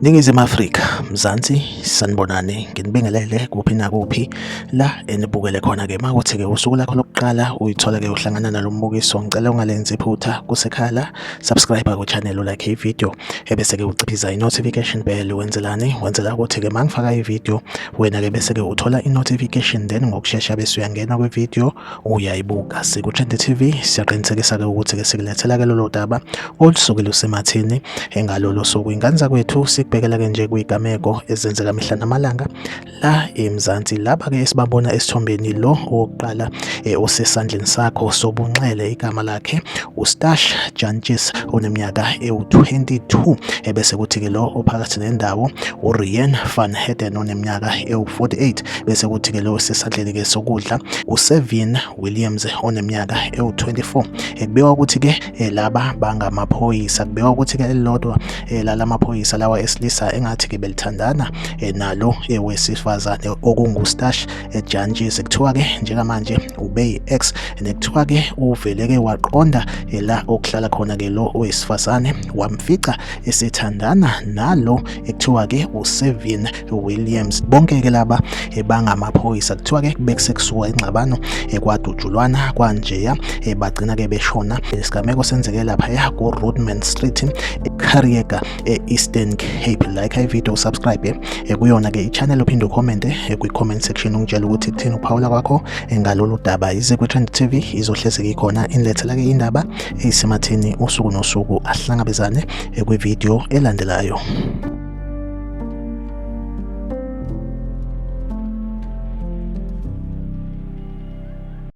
Ningizimu Afrika, Mzansi, sanibonani, nginibingelele kuphi nakuphi la enibukele khona-ke. Uma kuthi-ke usuku lakho lokuqala uyithola-ke uhlangana nalo mbukiso, ngicela ungalenzi iphutha kusekhaya la, subscribe ku-channel, ulike i-video, ebese-ke uciphiza i-notification bell. Wenzelani? Wenzela ukuthi-ke uma ngifaka i-video, wena-ke bese-ke uthola i-notification, then ngokushesha bese uyangena kwi-video uyayibuka. Siku-Trend TV siyaqinisekisa-ke ukuthi-ke sikulethela-ke lolo daba olusuke lusematheni ngalolo suku. Ingane zakwethu, sikubhekela-ke nje kwigameko ezenzeka mihla namalanga la eMzansi. Laba-ke esibabona esithombeni, lo owokuqala osesandleni sakho sobunxele, igama lakhe uStash Jantjies, oneminyaka ewu-22, ebese kuthi-ke lo ophakathi nendawo uRian van Heerden, oneminyaka ewu-48, bese kuthi-ke lo osesandleni-ke sokudla uSevin Williams, oneminyaka ewu-24. Kubikwa ukuthi-ke laba bangamaphoyisa. Kubikwa ukuthi-ke elilodwa lalamaphoyisa lawa esilisa engathi-ke belithandana nalo wesifazane okunguStash Jantjies. Kuthiwa-ke njengamanje ubeyi-ex, nekuthiwa-ke uvele-ke waqonda la okuhlala khona-ke lo wesifazane, wamfica esethandana nalo ekuthiwa-ke uSevin Williams. Bonke-ke laba bangamaphoyisa. Kuthiwa-ke bekusekusuka ingxabano, kwadutshulwana kwanjeya, bagcina-ke beshona. Isigameko senzeke laphaya ku-Rodman Street, eKariega, e-Eastern Cape. Like i-video, subscribe kuyona-ke i-channel, uphinde ukhomente kwi-comment section ungitshela ukuthi kuthini ukuphawula kwakho ngalolu daba. Yize kwi-Trend TV izohlezi ikhona inilethela-ke indaba eyisematheni usuku nosuku. Ahlangabezane kwi-video elandelayo.